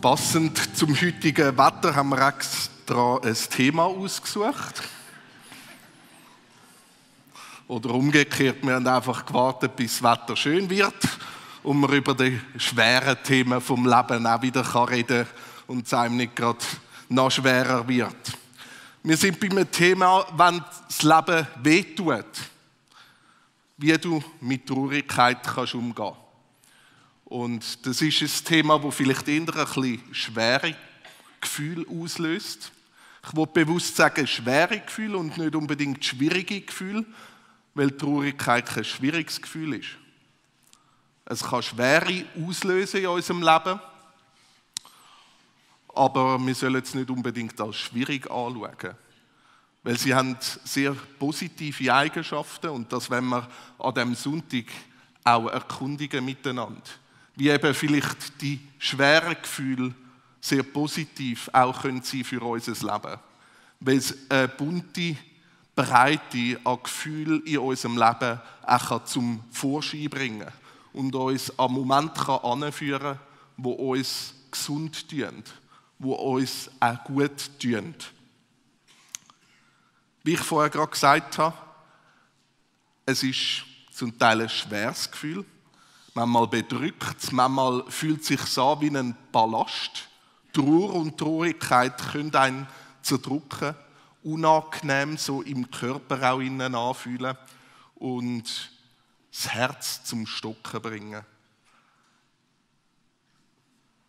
Passend zum heutigen Wetter haben wir extra ein Thema ausgesucht. Oder umgekehrt, wir haben einfach gewartet, bis das Wetter schön wird und man über die schweren Themen vom Leben auch wieder reden kann und es einem nicht gerade noch schwerer wird. Wir sind bei einem Thema, wenn das Leben wehtut, wie du mit Traurigkeit kannst umgehen. Und das ist ein Thema, das vielleicht eher ein bisschen schwere Gefühle auslöst. Ich will bewusst sagen, schwere Gefühle und nicht unbedingt schwierige Gefühle, weil Traurigkeit kein schwieriges Gefühl ist. Es kann Schwere auslösen in unserem Leben, aber wir sollen es nicht unbedingt als schwierig anschauen. Weil sie haben sehr positive Eigenschaften und das wollen wir an diesem Sonntag auch erkundigen miteinander. Wie eben vielleicht die schweren Gefühle sehr positiv auch können sein für unser Leben. Weil es eine bunte Breite an Gefühlen in unserem Leben auch zum Vorschein bringen kann und uns an Momente heranführen kann, die uns gesund tun, die uns auch gut tun. Wie ich vorher gerade gesagt habe, es ist zum Teil ein schweres Gefühl. Manchmal bedrückt es, manchmal fühlt es sich an wie ein Ballast. Trauer und Traurigkeit können einen zerdrücken, unangenehm so im Körper auch innen anfühlen und das Herz zum Stocken bringen.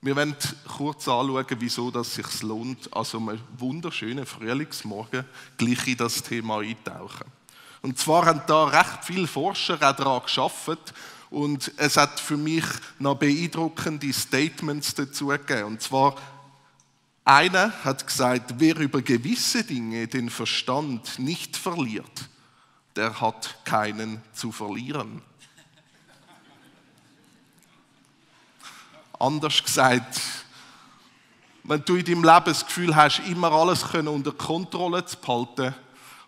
Wir wollen kurz anschauen, wieso es sich lohnt, an so einem wunderschönen Frühlingsmorgen gleich in das Thema eintauchen. Und zwar haben da recht viele Forscher auch daran gearbeitet und es hat für mich noch beeindruckende Statements dazu gegeben. Und zwar, einer hat gesagt, wer über gewisse Dinge den Verstand nicht verliert, der hat keinen zu verlieren. Anders gesagt, wenn du in deinem Leben das Gefühl hast, immer alles unter Kontrolle zu behalten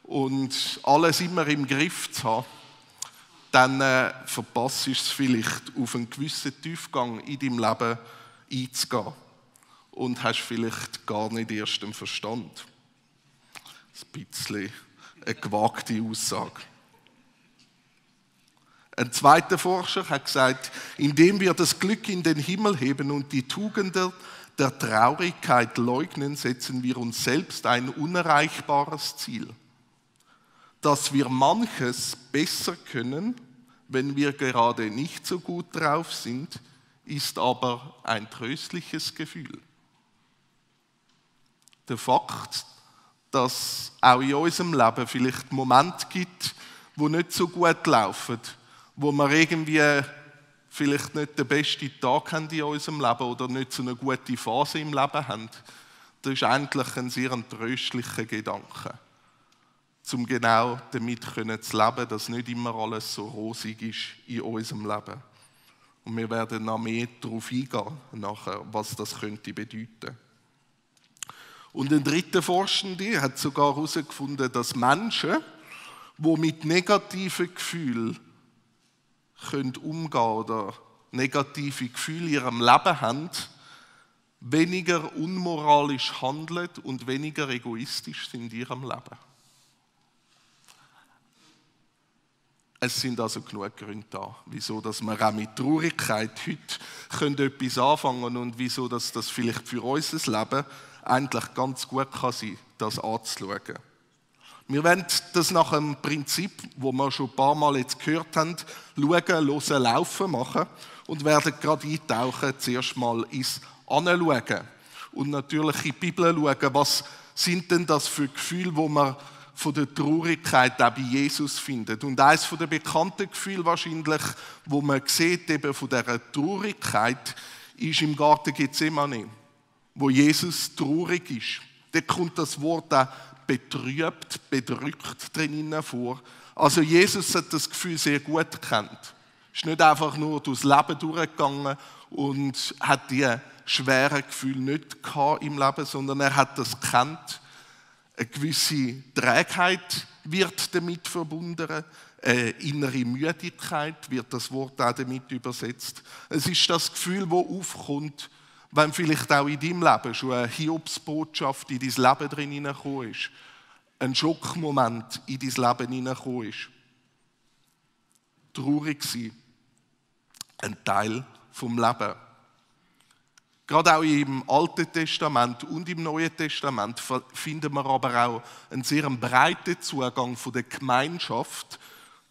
und alles immer im Griff zu haben, dann verpasst du es vielleicht, auf einen gewissen Tiefgang in deinem Leben einzugehen und hast vielleicht gar nicht erst den Verstand. Ein bisschen eine gewagte Aussage. Ein zweiter Forscher hat gesagt, indem wir das Glück in den Himmel heben und die Tugenden der Traurigkeit leugnen, setzen wir uns selbst ein unerreichbares Ziel. Dass wir manches besser können, wenn wir gerade nicht so gut drauf sind, ist aber ein tröstliches Gefühl. Der Fakt, dass es auch in unserem Leben vielleicht Momente gibt, die nicht so gut laufen, wo wir irgendwie vielleicht nicht den besten Tag haben in unserem Leben oder nicht so eine gute Phase im Leben haben, das ist eigentlich ein sehr tröstlicher Gedanke, um genau damit zu leben, dass nicht immer alles so rosig ist in unserem Leben. Und wir werden noch mehr darauf eingehen, nachher, was das könnte bedeuten. Und ein dritter Forschender hat sogar herausgefunden, dass Menschen, die mit negativen Gefühlen umgehen oder negative Gefühle in ihrem Leben haben, weniger unmoralisch handeln und weniger egoistisch sind in ihrem Leben. Es sind also genug Gründe da, wieso dass wir auch mit Traurigkeit heute etwas anfangen können und wieso dass das vielleicht für unser Leben eigentlich ganz gut kann sein, das anzuschauen. Wir wollen das nach einem Prinzip, das wir schon ein paar Mal jetzt gehört haben, schauen, hören, laufen machen und werden gerade eintauchen, zuerst mal ins Anschauen und natürlich in die Bibel schauen, was sind denn das für Gefühle, die man von der Traurigkeit auch bei Jesus findet. Und eines der bekannten Gefühle wahrscheinlich, wo man sieht, eben von dieser Traurigkeit, ist im Garten Gethsemane, wo Jesus traurig ist. Dort kommt das Wort auch betrübt, bedrückt drinnen vor. Also Jesus hat das Gefühl sehr gut gekannt. Er ist nicht einfach nur durchs Leben durchgegangen und hat die schweren Gefühle nicht gehabt im Leben, sondern er hat das gekannt. Eine gewisse Trägheit wird damit verbunden, eine innere Müdigkeit wird das Wort auch damit übersetzt. Es ist das Gefühl, das aufkommt, wenn vielleicht auch in deinem Leben schon eine Hiobsbotschaft in dein Leben drin hineingekommen ist, ein Schockmoment in dein Leben hineingekommen ist. Traurig sein, ein Teil vom Leben. Gerade auch im Alten Testament und im Neuen Testament finden wir aber auch einen sehr breiten Zugang von der Gemeinschaft,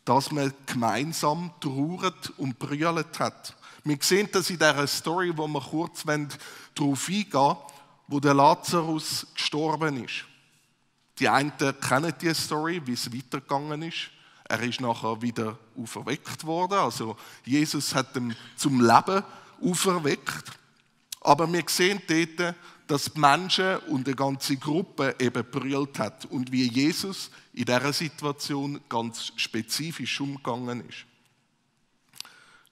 dass man gemeinsam trauert und brüllt hat. Wir sehen das in dieser Story, wo wir kurz darauf eingehen wollen, wo der Lazarus gestorben ist. Die einen kennen die Story, wie es weitergegangen ist. Er ist nachher wieder auferweckt worden. Also Jesus hat ihn zum Leben auferweckt. Aber wir sehen dort, dass die Menschen und eine ganze Gruppe eben brüllt hat und wie Jesus in dieser Situation ganz spezifisch umgegangen ist.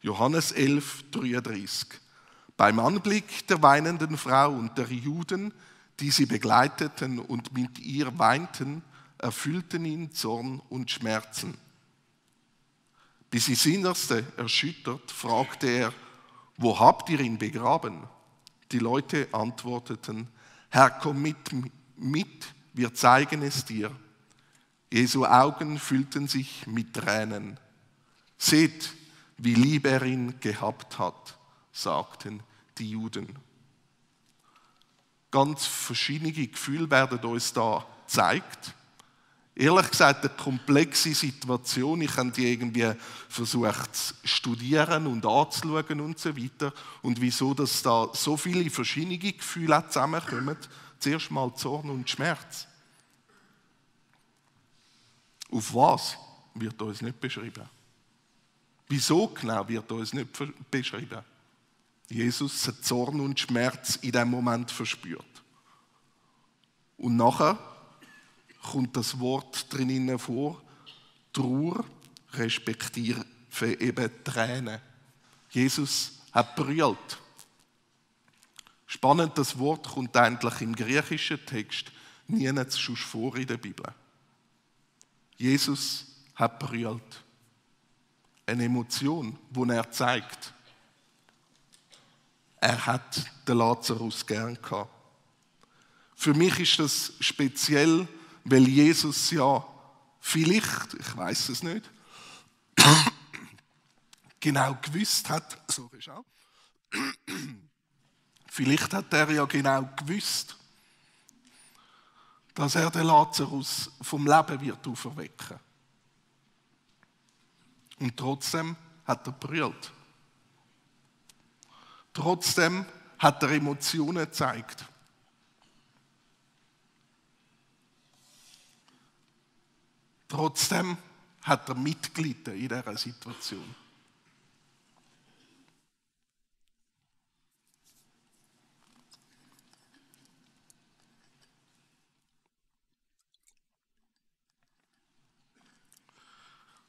Johannes 11, 33. Beim Anblick der weinenden Frau und der Juden, die sie begleiteten und mit ihr weinten, erfüllten ihn Zorn und Schmerzen. Bis ins Innerste erschüttert, fragte er, wo habt ihr ihn begraben? Die Leute antworteten, Herr, komm mit, wir zeigen es dir. Jesu Augen füllten sich mit Tränen. Seht, wie lieb er ihn gehabt hat, sagten die Juden. Ganz verschiedene Gefühle werden uns da gezeigt. Ehrlich gesagt, eine komplexe Situation. Ich habe die irgendwie versucht zu studieren und anzuschauen und so weiter. Und wieso, dass da so viele verschiedene Gefühle auch zusammenkommen. Zuerst mal Zorn und Schmerz. Auf was wird uns nicht beschrieben. Wieso genau wird uns nicht beschrieben. Jesus hat Zorn und Schmerz in diesem Moment verspürt. Und nachher kommt das Wort drinnen vor, Trauer respektive eben Tränen. Jesus hat brüllt. Spannend, das Wort kommt eigentlich im griechischen Text nirgends schon vor in der Bibel. Jesus hat brüllt. Eine Emotion, die er zeigt. Er hat den Lazarus gern gehabt. Für mich ist das speziell, weil Jesus ja vielleicht, ich weiß es nicht, genau gewusst hat, vielleicht hat er ja genau gewusst, dass er den Lazarus vom Leben wird auferwecken. Und trotzdem hat er brüllt. Trotzdem hat er Emotionen gezeigt. Trotzdem hat er mitgelitten in dieser Situation.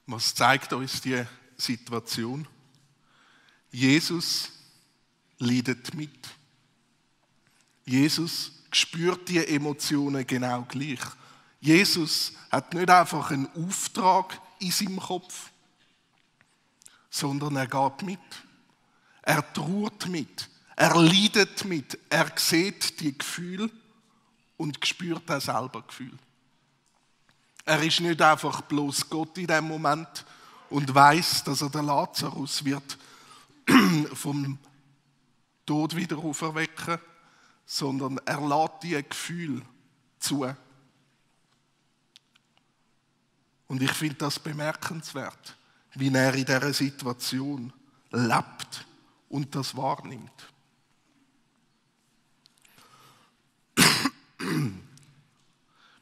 Was zeigt uns die Situation? Jesus leidet mit. Jesus spürt die Emotionen genau gleich. Jesus hat nicht einfach einen Auftrag in seinem Kopf, sondern er geht mit. Er trauert mit. Er leidet mit. Er sieht die Gefühle und spürt auch selber Gefühle. Er ist nicht einfach bloß Gott in dem Moment und weiß, dass er den Lazarus wird vom Tod wieder auferwecken, sondern er lässt die Gefühle zu. Und ich finde das bemerkenswert, wie er in dieser Situation lebt und das wahrnimmt.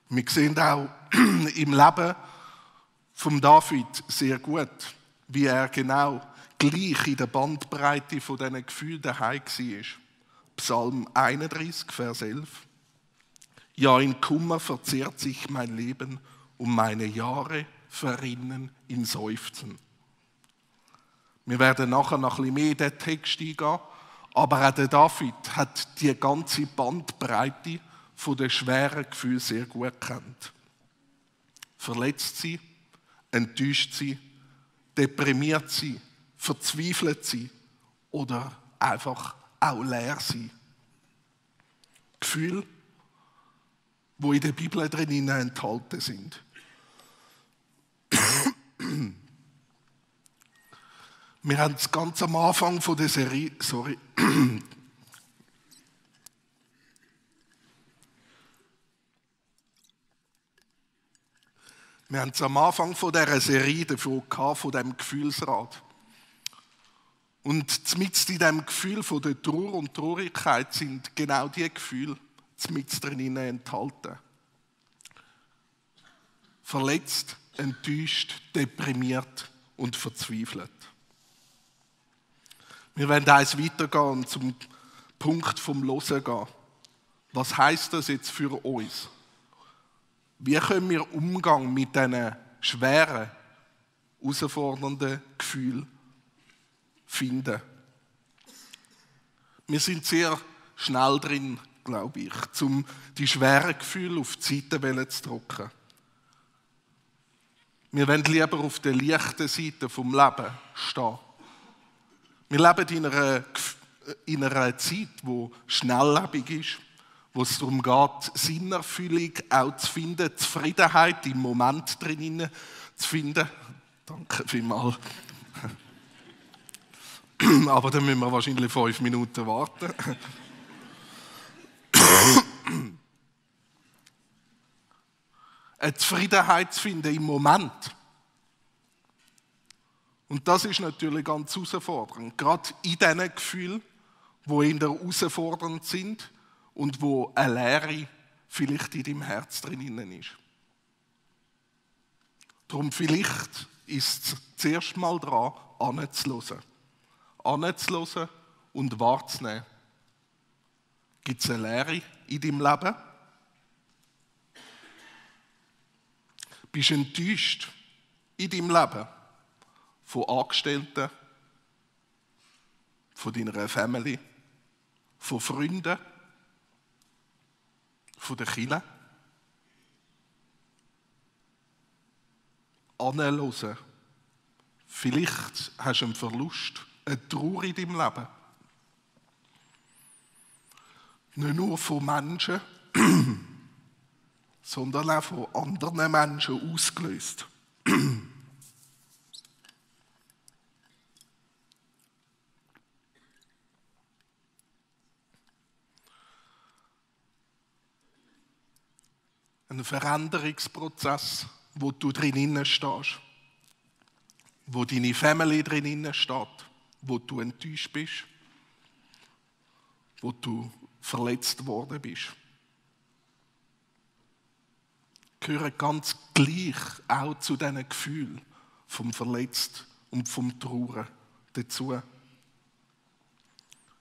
Wir sehen auch im Leben von David sehr gut, wie er genau gleich in der Bandbreite von diesen Gefühlen daheim war. Psalm 31, Vers 11. Ja, in Kummer verzehrt sich mein Leben und meine Jahre verrinnen in Seufzen. Wir werden nachher noch ein bisschen mehr in den Text eingehen, aber auch der David hat die ganze Bandbreite von den schweren Gefühlen sehr gut kennt. Verletzt sein, enttäuscht sein, deprimiert sein, verzweifelt sein oder einfach auch leer sein Gefühle, die in der Bibel drin enthalten sind. Wir haben es ganz am Anfang von der Serie, Wir haben es am Anfang von dieser Serie davon gehabt, von diesem Gefühlsrad. Und mitten in diesem Gefühl von der Trauer und Traurigkeit sind genau diese Gefühle mitten drin enthalten. Verletzt, enttäuscht, deprimiert und verzweifelt. Wir werden eins weitergehen und zum Punkt vom Hören gehen. Was heisst das jetzt für uns? Wie können wir Umgang mit diesen schweren, herausfordernden Gefühlen finden? Wir sind sehr schnell drin, glaube ich, um die schweren Gefühle auf die Seite zu drücken. Wir wollen lieber auf der leichten Seite vom Leben stehen. Wir leben in einer Zeit, die schnelllebig ist, wo es darum geht, Sinnerfüllung auch zu finden, Zufriedenheit im Moment drin zu finden. Danke vielmals. Aber dann müssen wir wahrscheinlich 5 Minuten warten. Eine Zufriedenheit zu finden im Moment. Und das ist natürlich ganz herausfordernd. Gerade in diesen Gefühlen, die eher herausfordernd sind, und wo eine Leere vielleicht in deinem Herz drin ist. Darum vielleicht ist es zuerst mal dran, anzuhören. Anzuhören und wahrzunehmen. Gibt es eine Leere in deinem Leben? Bist du enttäuscht in deinem Leben? Von Angestellten? Von deiner Family? Von Freunden? Von der Kirche. Anhören. Vielleicht hast du einen Verlust, eine Trauer in deinem Leben. Nicht nur von Menschen, sondern auch von anderen Menschen ausgelöst. Ein Veränderungsprozess, wo du drinnen stehst, wo deine Family drinnen steht, wo du enttäuscht bist, wo du verletzt worden bist. Gehören ganz gleich auch zu diesen Gefühlen vom Verletzt und vom Trauern dazu.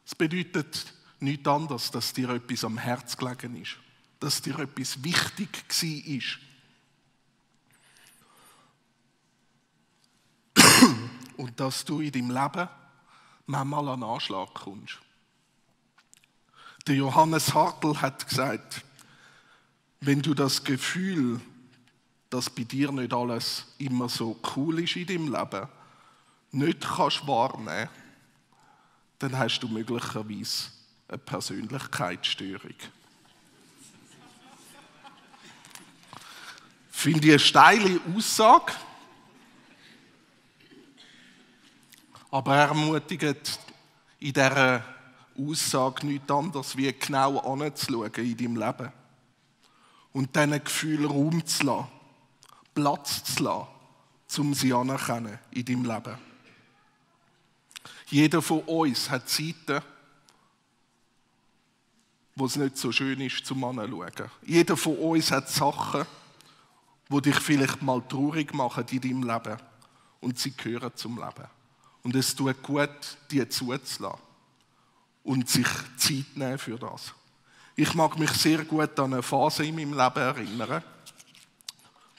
Es bedeutet nichts anderes, dass dir etwas am Herz gelegen ist. Dass dir etwas wichtig war. Und dass du in deinem Leben manchmal an den Anschlag kommst. Der Johannes Hartl hat gesagt, wenn du das Gefühl, dass bei dir nicht alles immer so cool ist in deinem Leben, nicht kannst wahrnehmen, dann hast du möglicherweise eine Persönlichkeitsstörung. Finde ich eine steile Aussage, aber er ermutigt in dieser Aussage nichts anderes, wie genau anzuschauen in deinem Leben und diesen Gefühlen Raum zu lassen, Platz zu lassen, um sie anerkennen in deinem Leben. Jeder von uns hat Zeiten, wo es nicht so schön ist, zum Anschauen. Jeder von uns hat Sachen, die dich vielleicht mal traurig machen in deinem Leben. Und sie gehören zum Leben. Und es tut gut, die zuzulassen. Und sich Zeit nehmen für das. Ich mag mich sehr gut an eine Phase in meinem Leben erinnern,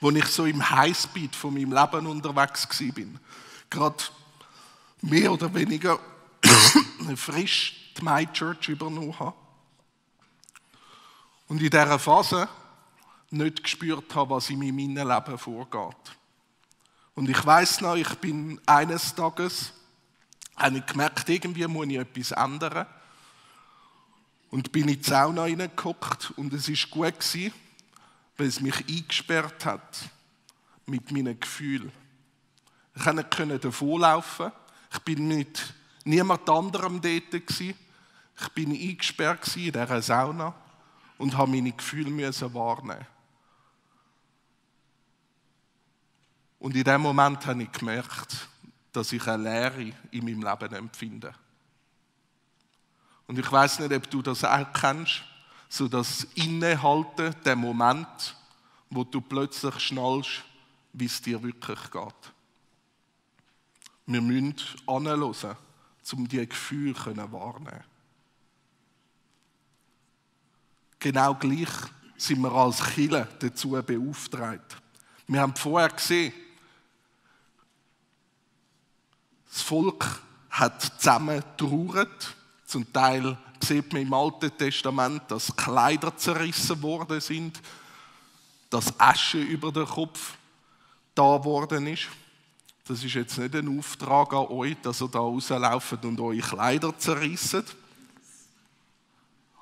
wo ich so im Highspeed von meinem Leben unterwegs war. Gerade mehr oder weniger frisch die My Church übernommen habe. Und in dieser Phase nicht gespürt habe, was in meinem Leben vorgeht. Und ich weiss noch, ich bin eines Tages, habe ich gemerkt, irgendwie muss ich etwas ändern. Und bin in die Sauna reingehockt und es war gut, weil es mich eingesperrt hat mit meinen Gefühlen. Ich konnte nicht davonlaufen. Ich bin mit niemand anderem dort gewesen. Ich bin eingesperrt in dieser Sauna und habe meine Gefühle wahrnehmen. Und in dem Moment habe ich gemerkt, dass ich eine Leere in meinem Leben empfinde. Und ich weiß nicht, ob du das auch kennst, so das Innehalten, der Moment, wo du plötzlich schnallst, wie es dir wirklich geht. Wir müssen hinhören, um diese Gefühle wahrnehmen. Genau gleich sind wir als Kirche dazu beauftragt. Wir haben vorher gesehen, das Volk hat zusammen getrauert. Zum Teil sieht man im Alten Testament, dass Kleider zerrissen worden sind, dass Asche über den Kopf da worden ist. Das ist jetzt nicht ein Auftrag an euch, dass ihr da rauslauft und eure Kleider zerrissen.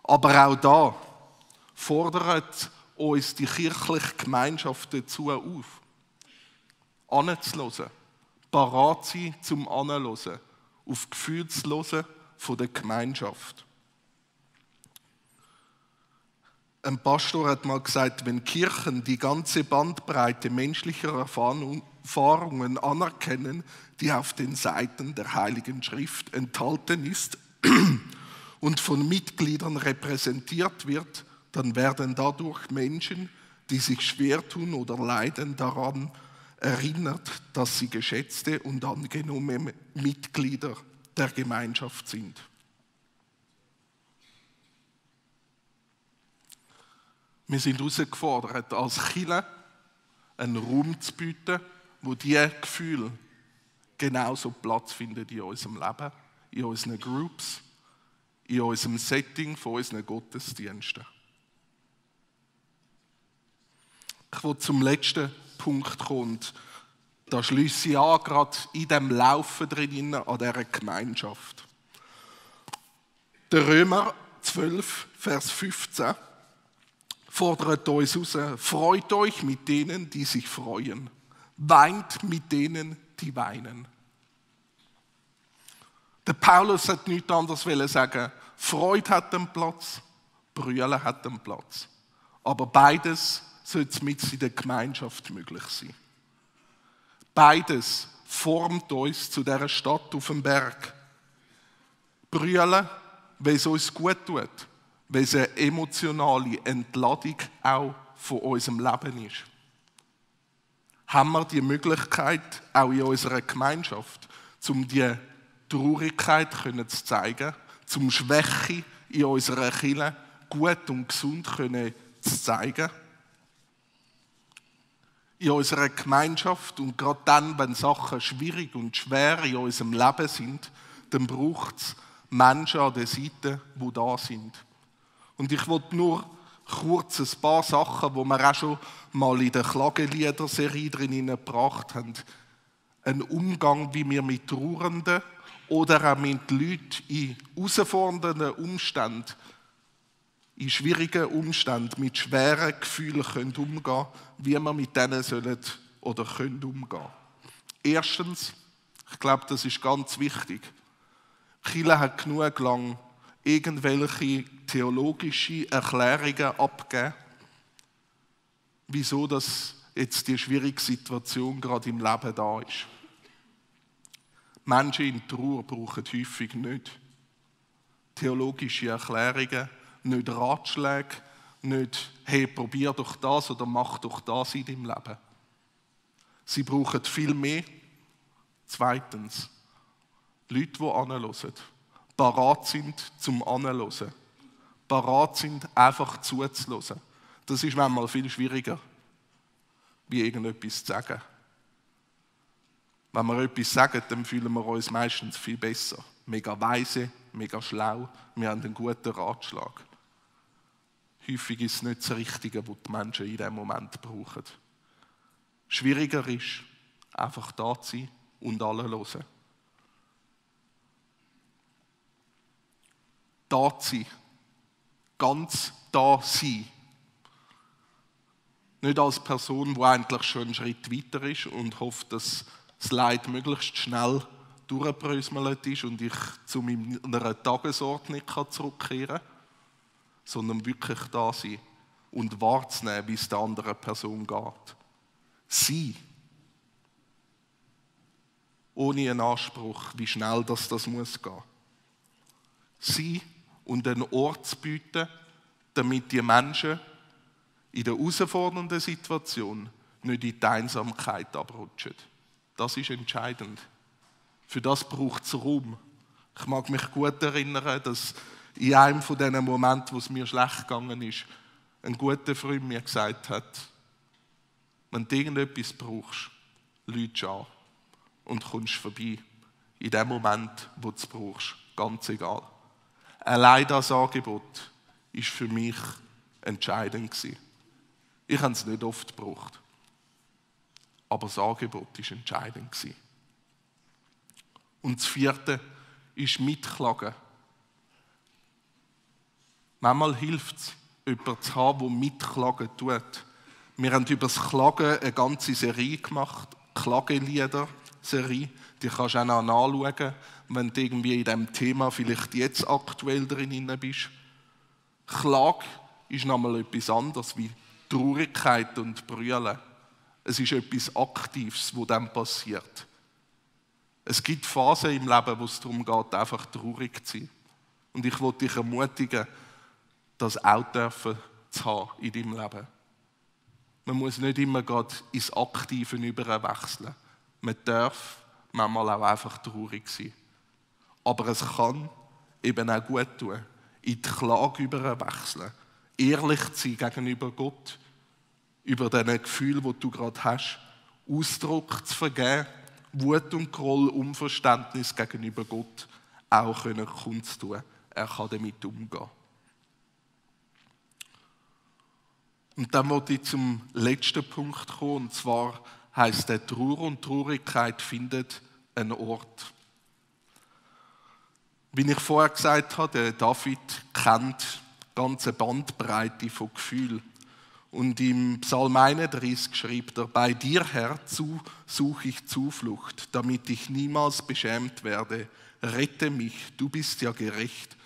Aber auch da fordert uns die kirchliche Gemeinschaft dazu auf, anzuhören, parat zu sein zum Anhören, auf Gefühle zu hören von der Gemeinschaft. Ein Pastor hat mal gesagt, wenn Kirchen die ganze Bandbreite menschlicher Erfahrungen anerkennen, die auf den Seiten der Heiligen Schrift enthalten ist und von Mitgliedern repräsentiert wird, dann werden dadurch Menschen, die sich schwer tun oder leiden, daran erinnert, dass sie geschätzte und angenommene Mitglieder der Gemeinschaft sind. Wir sind herausgefordert, als Kirche einen Raum zu bieten, wo diese Gefühle genauso Platz finden in unserem Leben, in unseren Groups, in unserem Setting von unseren Gottesdiensten. Ich will zum letzten Punkt kommen. Und da schließe ich an, gerade in diesem Laufen drin, an dieser Gemeinschaft. Der Römer 12, Vers 15 fordert uns heraus: Freut euch mit denen, die sich freuen. Weint mit denen, die weinen. Der Paulus hat nichts anderes sagen. Freude hat einen Platz, Brüllen hat einen Platz. Aber beides sollte mit in der Gemeinschaft möglich sein. Beides formt uns zu dieser Stadt auf dem Berg. Brüllen, weil es uns gut tut, weil es eine emotionale Entladung auch von unserem Leben ist. Haben wir die Möglichkeit, auch in unserer Gemeinschaft, um die Traurigkeit zu zeigen, um Schwäche in unserer Kirche gut und gesund zu zeigen? In unserer Gemeinschaft und gerade dann, wenn Sachen schwierig und schwer in unserem Leben sind, dann braucht es Menschen an der Seite, die da sind. Und ich will nur kurz ein paar Sachen, die wir auch schon mal in der Klagelieder-Serie drin gebracht haben. Ein Umgang, wie wir mit Trauernden oder auch mit Leuten in herausfordernden Umständen, in schwierigen Umständen, mit schweren Gefühlen umgehen können, wie wir mit denen sollen oder können umgehen. Erstens, ich glaube, das ist ganz wichtig. Die Kirche hat genug lang irgendwelche theologische Erklärungen abgegeben, wieso das jetzt die schwierige Situation gerade im Leben da ist. Menschen in Trauer brauchen häufig nicht theologische Erklärungen, nicht Ratschläge, nicht «Hey, probier doch das» oder «Mach doch das in deinem Leben». Sie brauchen viel mehr. Zweitens, Leute, die anhören, parat sind zum Anhören, parat sind, einfach zuzuhören. Das ist manchmal viel schwieriger, wie irgendetwas zu sagen. Wenn wir etwas sagen, dann fühlen wir uns meistens viel besser. Mega weise, mega schlau, wir haben einen guten Ratschlag. Häufig ist es nicht das Richtige, was die Menschen in diesem Moment brauchen. Schwieriger ist, einfach da zu sein und alle hören. Da zu sein ganz da sein. Nicht als Person, die eigentlich schon einen Schritt weiter ist und hofft, dass das Leid möglichst schnell durchgebröselt ist und ich zu meiner Tagesordnung zurückkehren kann, sondern wirklich da sein und wahrzunehmen, wie es der anderen Person geht. Sie. Ohne einen Anspruch, wie schnell das muss gehen. Sie und einen Ort zu bieten, damit die Menschen in der herausfordernden Situation nicht in die Einsamkeit abrutschen. Das ist entscheidend. Für das braucht es Raum. Ich mag mich gut erinnern, dass in einem von diesen Momenten, wo es mir schlecht gegangen ist, ein guter Freund mir gesagt hat, wenn du irgendetwas brauchst, lütst an und kommst vorbei. In dem Moment, wo du es brauchst. Ganz egal. Allein das Angebot war für mich entscheidend gewesen. Ich habe es nicht oft gebraucht. Aber das Angebot war entscheidend gewesen. Und das 4. ist Mitklagen. Manchmal hilft es, jemanden zu haben, der mitklagen tut. Wir haben über das Klagen eine ganze Serie gemacht, Klagelieder-Serie. Die kannst du auch noch nachschauen, wenn du irgendwie in diesem Thema vielleicht jetzt aktuell drin bist. Klage ist nochmal etwas anderes wie Traurigkeit und Brüllen. Es ist etwas Aktives, was dann passiert. Es gibt Phasen im Leben, wo es darum geht, einfach traurig zu sein. Und ich will dich ermutigen, das auch dürfen zu haben in deinem Leben. Man muss nicht immer gerade ins Aktive überwechseln. Man darf manchmal auch einfach traurig sein. Aber es kann eben auch gut tun, in die Klage überwechseln. Ehrlich zu sein gegenüber Gott, über diese Gefühle, die du gerade hast, Ausdruck zu vergeben, Wut und Groll, Unverständnis gegenüber Gott auch kundzutun. Er kann damit umgehen. Und dann möchte ich zum letzten Punkt kommen, und zwar heisst der, Trauer und Traurigkeit findet einen Ort. Wie ich vorher gesagt habe, der David kennt die ganze Bandbreite von Gefühlen. Und im Psalm 31 schreibt er, bei dir, Herr, suche ich Zuflucht, damit ich niemals beschämt werde. Rette mich, du bist ja gerecht.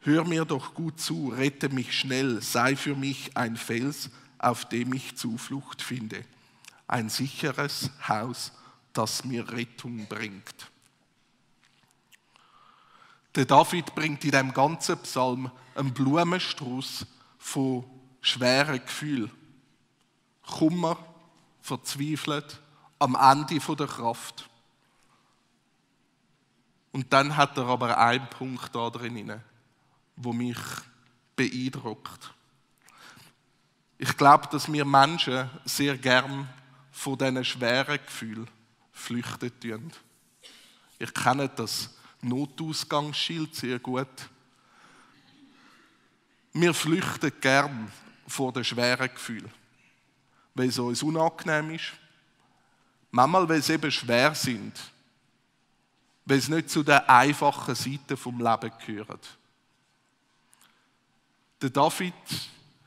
Hör mir doch gut zu, rette mich schnell, sei für mich ein Fels, auf dem ich Zuflucht finde. Ein sicheres Haus, das mir Rettung bringt. Der David bringt in diesem ganzen Psalm einen Blumenstrauß von schweren Gefühlen. Kummer, verzweifelt, am Ende der Kraft. Und dann hat er aber einen Punkt da drin, der mich beeindruckt. Ich glaube, dass wir Menschen sehr gern von diesen schweren Gefühlen flüchten tun. Ich kenne das Notausgangsschild sehr gut. Wir flüchten gern vor den schweren Gefühlen, weil es uns unangenehm ist. Manchmal, weil sie eben schwer sind, weil es nicht zu den einfachen Seiten des Lebens gehört. Der David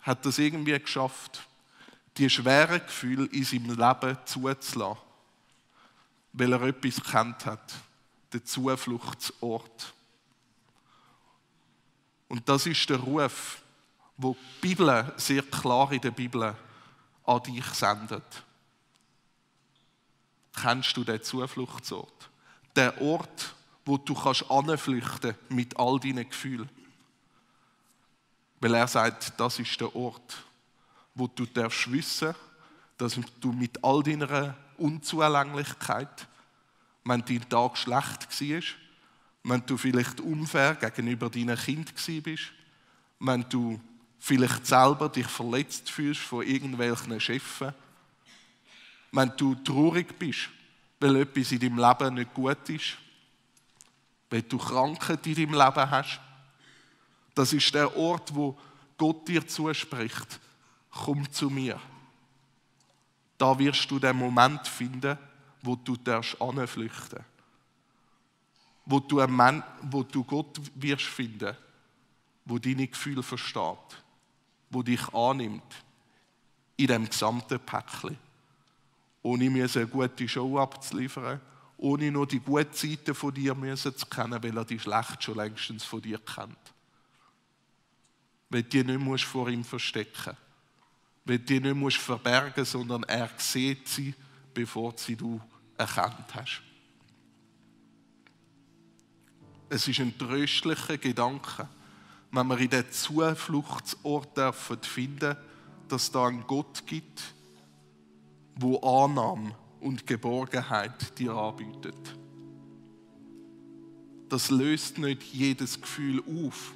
hat das irgendwie geschafft, die schweren Gefühle in seinem Leben zuzulassen, weil er etwas gekannt hat, den Zufluchtsort. Und das ist der Ruf, wo die Bibel sehr klar in der Bibel an dich sendet. Kennst du den Zufluchtsort? Der Ort, wo du hinflüchten kannst mit all deinen Gefühlen. Weil er sagt, das ist der Ort, wo du darfst wissen, dass du mit all deiner Unzulänglichkeit, wenn dein Tag schlecht war, wenn du vielleicht unfair gegenüber deinen Kindern warst, wenn du vielleicht selber dich verletzt fühlst von irgendwelchen Chefen, wenn du traurig bist, weil etwas in deinem Leben nicht gut ist, weil du Krankheit in deinem Leben hast. Das ist der Ort, wo Gott dir zuspricht. Komm zu mir. Da wirst du den Moment finden, wo du hinflüchten darfst. Wo du Gott wirst finden, wo deine Gefühle versteht, wo dich annimmt in dem gesamten Päckchen. Ohne mir eine gute Show abzuliefern, ohne nur die guten Seiten von dir zu kennen, weil er die schlecht schon längstens von dir kennt. Weil du dich nicht vor ihm verstecken musst. Weil du dich nicht verbergen musst, sondern er sieht sie, bevor sie du erkannt hast. Es ist ein tröstlicher Gedanke, wenn wir in den Zufluchtsort finden dürfen, dass es da einen Gott gibt, wo Annahme und Geborgenheit dir anbietet. Das löst nicht jedes Gefühl auf,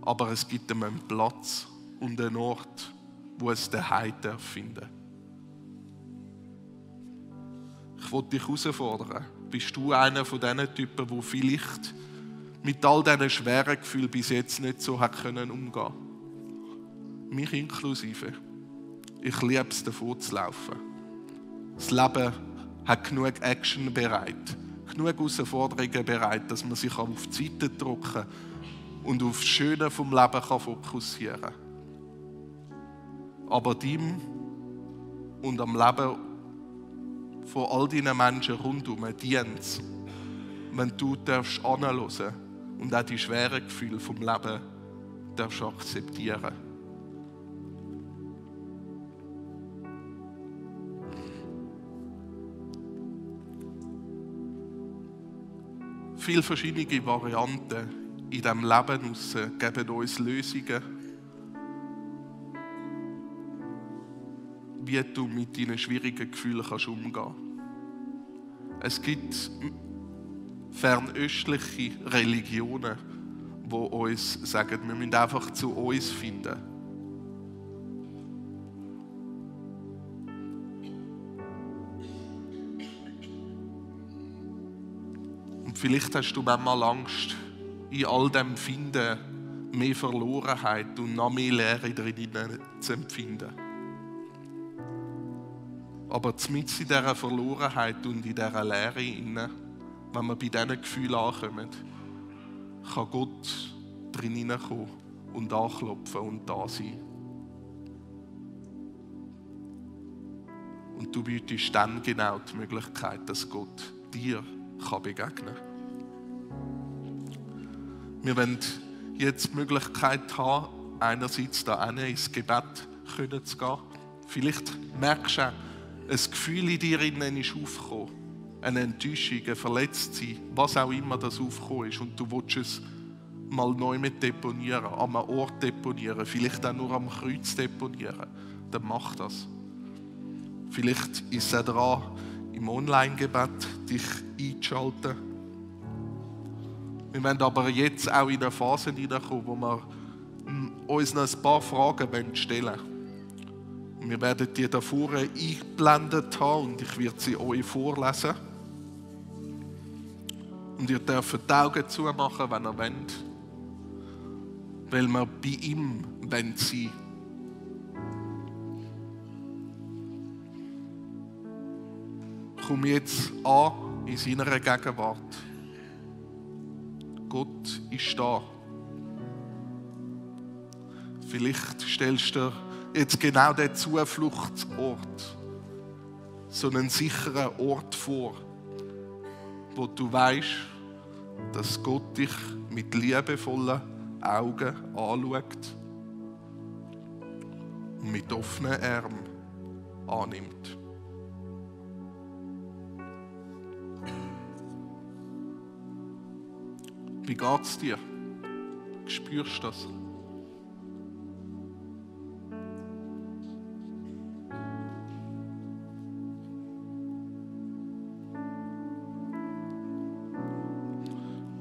aber es gibt ihm einen Platz und einen Ort, wo es daheim finden darf. Ich will dich herausfordern. Bist du einer von diesen Typen, der vielleicht mit all diesen schweren Gefühlen bis jetzt nicht so umgehen konnte? Mich inklusive. Ich liebe es, davon zu laufen. Das Leben hat genug Action bereit, genug Herausforderungen bereit, dass man sich auf die Seite drücken und auf das Schöne vom Leben fokussieren kann. Aber dem und am Leben von all deinen Menschen rundherum dient es, wenn du anhören darfst und auch die schweren Gefühle vom Leben darfst akzeptieren. Viele verschiedene Varianten in diesem Leben geben uns Lösungen, wie du mit deinen schwierigen Gefühlen umgehen kannst. Es gibt fernöstliche Religionen, die uns sagen, wir müssen einfach zu uns finden. Und vielleicht hast du manchmal Angst, in all dem Finden mehr Verlorenheit und noch mehr Leere drin zu empfinden. Aber mitten in dieser Verlorenheit und in dieser Leere, wenn wir bei diesen Gefühlen ankommen, kann Gott drin hineinkommen und anklopfen und da sein. Und du bietest dann genau die Möglichkeit, dass Gott dir begegnen kann. Wir wollen jetzt die Möglichkeit haben, einerseits da ins Gebet zu gehen. Vielleicht merkst du auch, ein Gefühl in dir ist aufgekommen, eine Enttäuschung, ein Verletztsein, was auch immer das aufgekommen ist, und du willst es mal neu mit deponieren, an einem Ort deponieren, vielleicht auch nur am Kreuz deponieren, dann mach das. Vielleicht ist es auch dran, im Online-Gebet dich einzuschalten. Wir wollen aber jetzt auch in eine Phase hineinkommen, wo wir uns noch ein paar Fragen stellen wollen. Wir werden die da vorne eingeblendet haben und ich werde sie euch vorlesen. Und ihr dürft die Augen zumachen, wenn ihr wollt, weil wir bei ihm sein wollen. Komm jetzt an in seiner Gegenwart. Gott ist da. Vielleicht stellst du dir jetzt genau den Zufluchtsort, so einen sicheren Ort vor, wo du weißt, dass Gott dich mit liebevollen Augen anschaut und mit offenen Armen annimmt. Wie geht's dir? Spürst du das?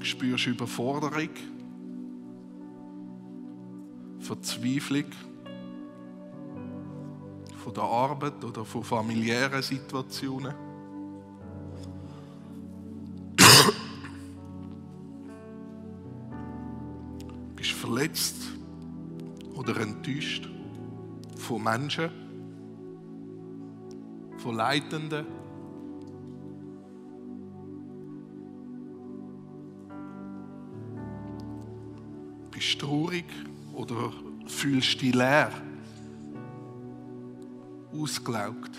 Spürst du Überforderung, Verzweiflung von der Arbeit oder von familiären Situationen? Bist du verletzt oder enttäuscht von Menschen, von Leitenden? bist traurig oder fühlst dich leer, ausgelaugt.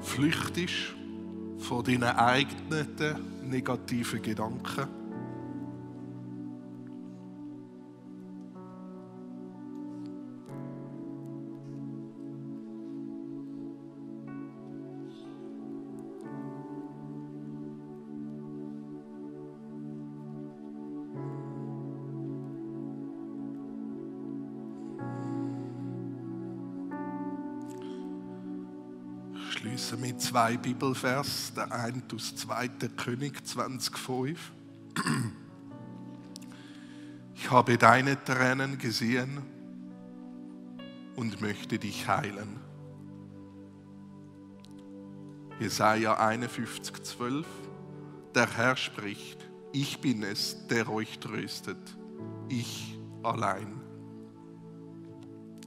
Flüchtest von deinen eigenen negativen Gedanken. Schließen mit 2 Bibelvers, der eine aus 2. König 20,5. Ich habe deine Tränen gesehen und möchte dich heilen. Jesaja 51,12. Der Herr spricht, ich bin es, der euch tröstet, ich allein.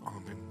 Amen.